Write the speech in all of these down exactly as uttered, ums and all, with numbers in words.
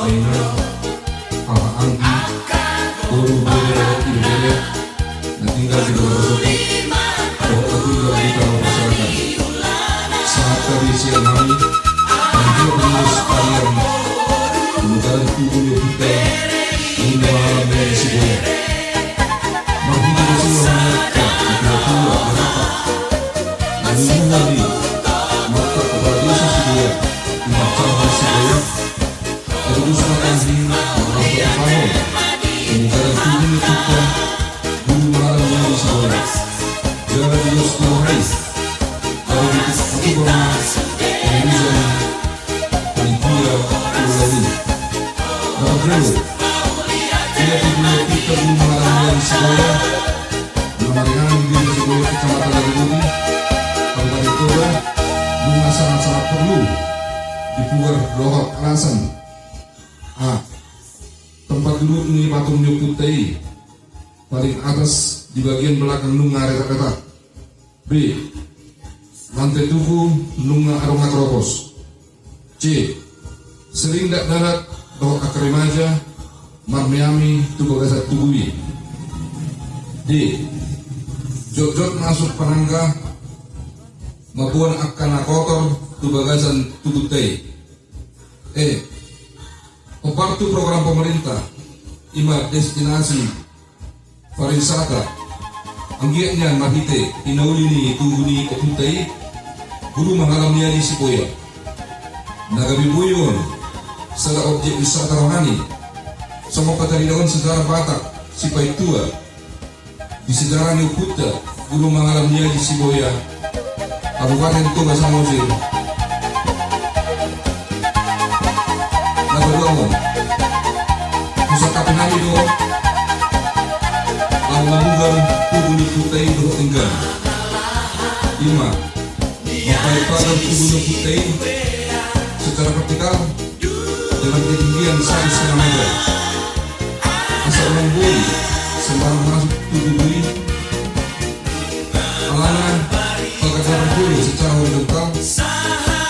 Ina, haha anggi, boru, bere dohot ibebere na tinggal di Babasoku dohot na tinggal di tano parserahan. Sahat hami sian hami panitia pengurus harian Pemekaran Tugu ni Ompunta Guru Mahalam Yadi Siboya. Marhite basa ni roha ni angka na tua-tua, na rapa, na luluan ni Amanta Kepala Desa Siboya, Imam Sarman Siboya, na tubu sumatang hina marhata pahon Pemekaran Tugu ni Ompunta Guru Mahalam Yadi Siboya. Jala di dos ni roha i, gabe di tingki aturan ma pengurus ni panitia ulang tahun i. Na parjolo, ia Tugu ni Ompunta Guru Mahalam Yadi Siboya na maringanan di Desa Siboya, Kecamatan Laguboti, Kabupaten Toba, nunga sangat-sangat porlu dipugar dohot alasan. A. Tempat duduk ni patung ni ompunta i paling atas di bagian belakang nunga retak-retak. B. Lantai tugu nunga adong na keropos. C. Sering dakdanak dohot angka remaja marmeami tu bagasan tugu i. D. Jotjot masuk panangga mamboan angka na kotor tu bagasan tugunta i. E. Hombar tu program pemerintah, i ma destinasi pariwisata, anggiat nian marhite pinauli ni tugu ni ompunta i, Guru Mahalam Yadi Siboya, na gabe boi on sada objek wisata rohani, songon pataridaon sejarah Batak sipaintua di sejarah ni ompunta Guru Mahalam Yadi Siboya, Kabupaten Toba Samosir. Na paduahon, husangkap hami do laho mamugar tugu ni ompunta i dohot denggan. I ma, mampaet pagar tugu ni ompunta i secara vertikal dengan ketinggian satu setengah meter. Asa unang boi sembarang masuk tu tugu i. Alana pagar na parjolo secara horizontal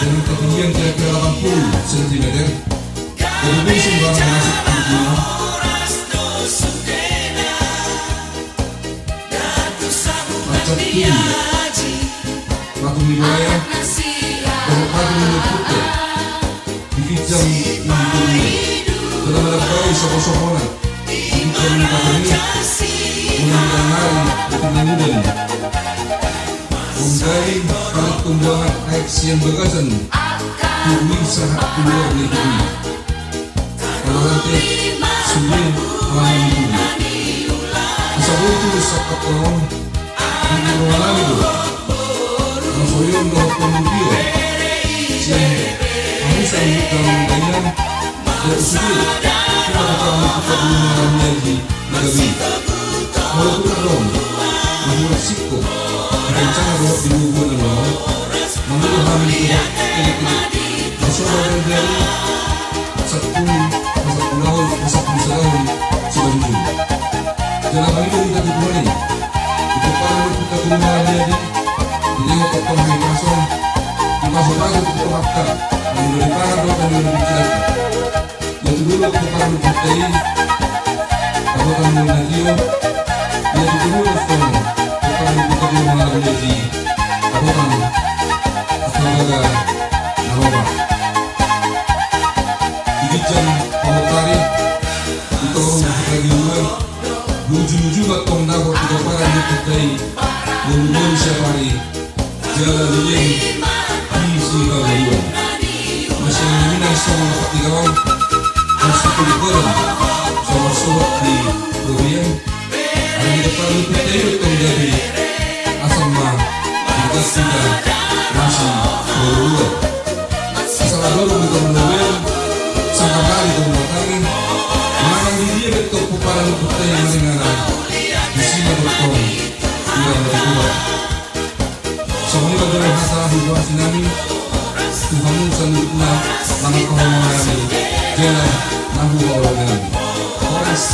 dengan ketinggian kira-kira delapan puluh sentimeter. Jadi boi sembarang masuk tu tugu i. Mancap tugu, patung ni buaya dohot patung ni ompunta di ginjang ni tugu i. Jala manambai sopo-sopona di ginjang ni patung i, unang nari di tinggang udan. Manggali patung buangan aek sian bagasan tugu i sahat tu luar ni tugu i. Ala rante sude alana ni tugu. Asa boi tu sangkap on, di rohanami do na soion dohot pambution sian hamusan dalan dainang, dohot sude tu pangkatahon ni Ompunta Guru Mahalam Yadi na gabe i. Molo tung adong na hurang singkop di rencana dohot di bubuan na laho, mangula hami tu elek-elek na so baen dari sampulu, sampulu, sampulu sadahon simanjujung. Jala mangido hita tu Tuhan i, di pomparan ni Ompunta Guru Mahalam Yadi, dilehon tongtong hahipason, dipasu-pasu tu tongtong angka na nidok ni pangan dohot na nidok ni pikiran. Ia tu dolok pomparan ni Ompunta i, dapotan ni na tio. Ia tu dolok tong pomparan ni Ompunta Guru Mahalam Yadi, dapotan angka baga na lomak. Di ginjang pahortari, di toru hita di ua, ujung-ujung antong dapot di pomparan ni Ompunta i, ngolu-ngolu siapari, jala leleng di sihaluan. Masiang na minang songon na pati gawang, masiang na pati gawang songon na sohot di robean. Alai di pomparan ni Ompunta i do tong gabe, asa ma di bagasan hita masihaluan. Asa na dorong di tong robean, sangkap hami tong matangi, manang di dia be tong pomparan ni Ompunta i maringanan, disi ma tongtong hira martua. Songon i ma jolo hata huboan nami tu hamu saluhutna, na mangkaholongi nami jala na huhaholongi nami. Horas.